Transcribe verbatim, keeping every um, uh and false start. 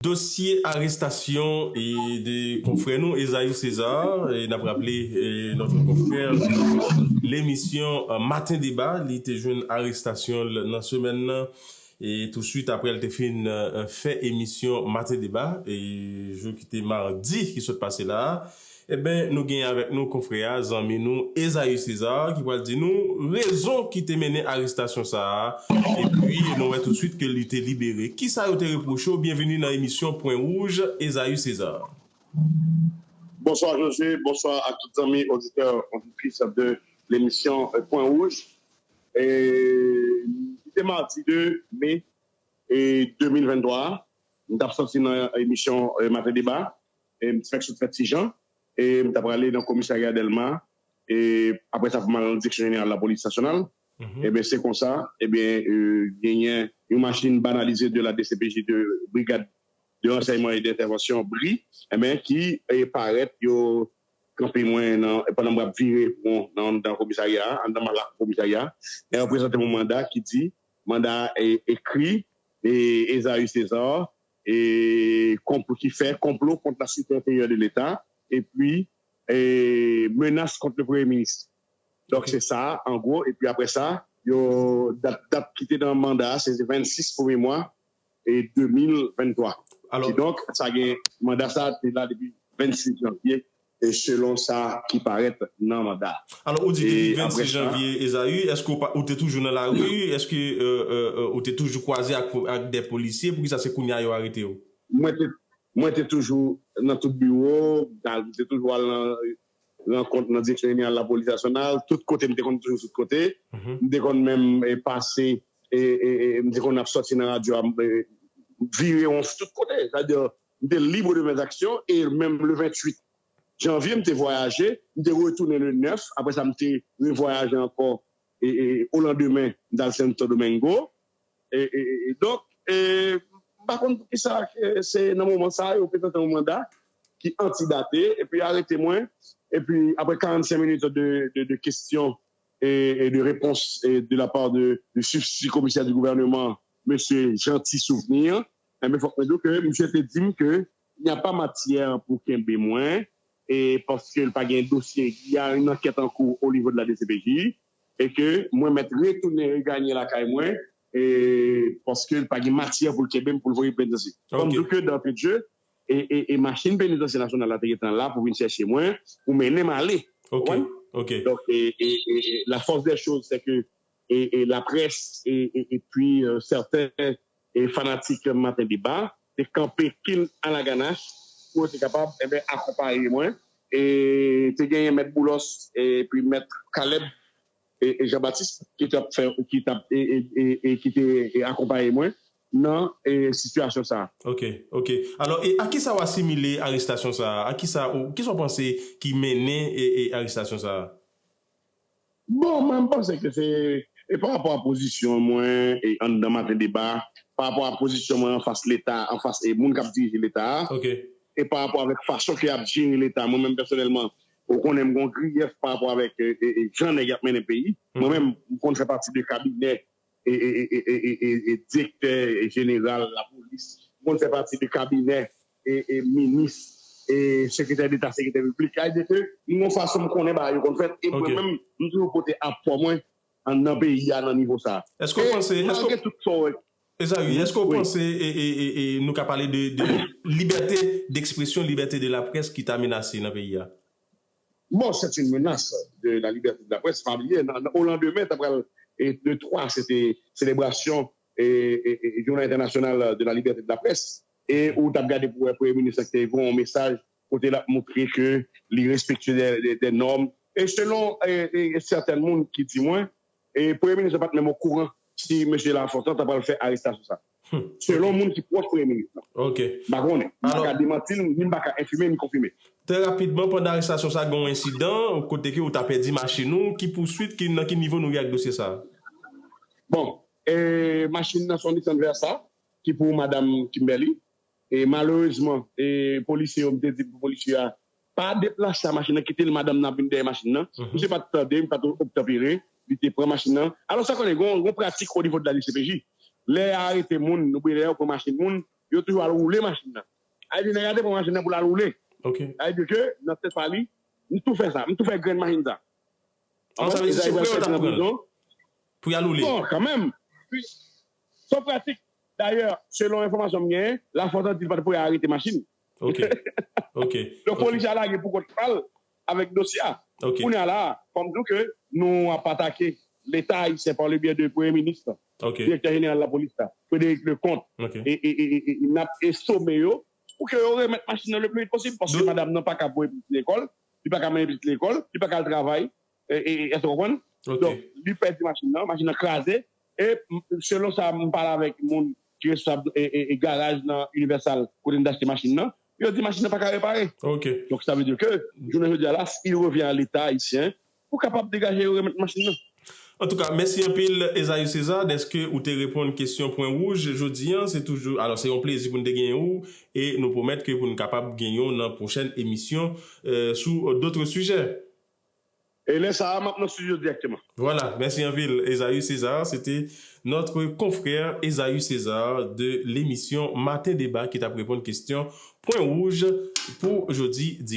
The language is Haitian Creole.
Dosye arestasyon e de konfrè nou, Esaü César, e n ap raple, e, notre confrère, lemisyon, e, Maten Deba, li te jwenn arestasyon l nan semèn nan, e touswit apre l te fin, e, fè emisyon Maten Deba, e jou ki te madi ki sot pase la a, Eben, nou genyen avèk nou konfrè a, zanmi nou, Esaü César, ki pral di nou rezon ki te mennen arestasyon sa a. Epi, nou wè toutswit ke li te libere. Kisa yo te repwoche w? Byenveni nan emisyon Pwen Wouj, Esaü César. Bonswa, José. Bonswa a tout zanmi oditè, oditris de lemisyon, e, Pwen Wouj. E, li te madi de me, e, de mil venntwa a. M t ap soti nan emisyon, e, Maten Deba. E m t fèk sot fè ti jan, e m t ap prale nan komisarya Dèlma, e apre sa pou m al nan direksyon jeneral lapolis nasyonal. Ebyen, se konsa, ebyen, e, genyen yon machin banalize de la D C P J de brigad de ransèyman e dentèvansyon, bri, ebyen, ki, e, parèt, yo kanpe mwen nan, pandan m ap vire pou nan, nan komisarya a, anndan lakou komisarya a, e yo prezante m yon manda ki di, manda, e, ekri, e, Esaü César, e, konplo, ki fè konplo kont la sûreté intérieure de l'État, epi, e, menas kont le premye minis. Donk, se sa, an gwo, epi apre sa, yo, dat, dat ki te nan manda a, se vennsis premye mwa, e, de mil venntwa. Kidonk, sa gen, manda sa a te la depi vennsis janvye, e selon sa ki parèt nan manda a. Alò, ou di depi vennsis janvye, Esaü, èske ou pa, ou te toujou nan lari? Èske, e, e, e, ou te toujou kwaze ak, ak de polisye? Poukisa se kounye a yo arete w? Mwen te, mwen te toujou nan tout biwo, m te toujou al nan rankont nan direksyon jeneral lapolis nasyonal, tout kote, m te konn toujou tout kote. M te konn menm, e, pase, e, e, e, m te konn ap soti nan radyo a, m, e, vire yon tout kote. Sa vle di, m te libre de mes actions, e menm le venntuit janvye, m te vwayaje, m te retounen le nèf, apre sa, m te revwayaje ankò, e, e, o landemen, m t al Santo Domingo. E, e, e, e donk, e, m pa konn poukisa ke se nan moman sa a, yo prezante yon manda ki antidate, epi arete mwen, epi apre karannsenk minit de, de, de kesyon e, e de repons, e, de la part de, de substitut commissaire du gouvernement, mesye Jeanty Souvenir, enben, fòk mwen di w ke misye te di m ke il n'y a pas matière pou kenbe mwen, e paske l pa gen dosye, il y a une enquête en cours au niveau de la D C P J, e ke mwen mèt retounen reganye lakay mwen, e paske l pa gen matyè pou l kenbe m pou l voye m penitansye. Fò m di w ke, d'entrée de jeu, e, e, e machin penitansye nasyonal la te gentan la pou vin chèche mwen, pou mennen m ale. Ou konprann? Donk, e, e, e, e, la force des choses, c'est que, e, e, laprès, e, e, epi, e, sèten, e, fanatik Maten Deba te kanpe kin alaganach pou yo te kapab, enben, akonpaye mwen. E te genyen Mèt Boulos epi Mèt Caleb e, e Jean Baptiste ki t ap fè, ki t ap, e, e, e, e ki te, e, akonpaye mwen nan, e, sitiyasyon sa a. Ok, ok. Alò, e a kisa w asimile arestasyon sa a? A kisa, ou, kisa w panse ki mennen, e, e arestasyon sa a? Bon, mwen, m panse ke se, e pa rapò a pozisyon mwen, e anndan Maten Deba, pa rapò a pozisyon mwen anfas Leta, anfas, e moun k ap dirije Leta a, e pa rapò avèk fason ke y ap jere Leta. Mwen menm pèsonèlman, ou konnen m gon griyèf pa rapò avèk, e, e, e jan nèg y ap mennen peyi. Mwen menm, m konn fè pati de kabinè e, e, e, e, e, e, e direktè jeneral lapolis. M konn fè pati de kabinè e, e minis, e sekretè deta, sekretè piblik. Sa vle di ke m gon fason m konnen bagay yo konn fèt. E mwen menm, m toujou pote apò mwen anndan peyi a nan nivo sa a. Èske w panse, e malgre tout sa w wè, Esaü, èske w panse, e, e, e, e nou ka pale de, de libète d'ekspresyon, libète de laprès ki ta menase nan peyi a? Bon, c'est une menace de la liberté de la presse. Pa bliye, nan, nan, o landemen, ta pral, e, de twa, se te selebrasyon, e, e, e, Jounen Entènasyonal de la Libète de la Près. E ou t ap gade pou wè Premye Minis la ki te voye yon mesaj kote l ap montre ke li respektye de, de, de nòm. E selon, e, e, e sèten moun ki di mwen, e Premye Minis la pa t menm okouran si mesye Lafontant ta pral fè arestasyon sa. Selon moun ki pwòch Premye Minis la. Ok. M pa konnen. M pa ka demanti l, ni m pa ka enfime, ni konfime. Trè rapidman, pandan arestasyon sa, gen yon ensidan kote ke ou ta pèdi machin ou. Ki pouswit, ki, nan ki nivo nou ye ak dosye sa? Bon, e, machin nan se yon Nissan Versa ki pou madanm Kimberly. E malerezman, e polisye yo, m te di pou polisye a, pa deplase a machin nan, kite l, madanm nan ap vin dèyè machin nan. Misye pa t tande, li pa t obtèpere, li te pran machin nan. Alò, sa konnen, gon, gon pratik o nivo de la D C P J. Lè y arete moun, oubyen lè yo pran machin moun, yo toujou al woule machin nan. Sa vle di, nèg la te pran machin nan pou l al woule. Ok. Sa vle di ke, nan tèt pa li, m tou fè sa, m tou fè grenn machin sa. An, sa vle di, sou prè yo t ap pran l. Pou y al woule. Bon, kanmenm. Son pratik. Dayè, selon enfòmasyon m genyen, Lafontant di l pa t pou y arete machin. Ok. Ok. Donk, polis la lage pou kont pa l avèk dosye a. Ok. Kounye a la, fò m di w ke nou ap atake Leta ayisyen pa le byen de Premye Minis la, Ok. Direktè Jeneral Lapolis la, Frédéric Leconte. Ok. E, e, e, e, e n ap esome yo pou ke yo remèt machin nan le pli vit posib, paske Dou- madanm nan pa ka voye pitit lekòl, li pa ka mennen pitit lekòl, li pa ka al travay, e, e, e, èske w konprann? Ok. Donk, li pèdi machin nan, machin nan kraze, e m- selon sa m pale avèk moun ki responsab e, e, e garaj nan Universal kote n te achte machin nan, yo di machin nan pa ka repare. Ok. Donk, sa vle di ke, jounen jodi a la, il revient à l'État haïtien pou kapab degaje yo remèt machin nan. Antouka, mèsi anpil Esaü César dèske ou te reponn kesyon Pwen Wouj jodi an. Se toujou, alò, se yon plezi pou n te genyen ou e nou pwomèt ke pou n kapab genyen w nan pwochèn emisyon euh, sou d'autres sujets. E lè sa a, m ap nan studio dirèkteman. Voilà, mèsi anpil Esaü César. C'était notre confrère Esaü César de l'émission Matin Débat ki t ap reponn kesyon Pwen Wouj pou jodi dimanch.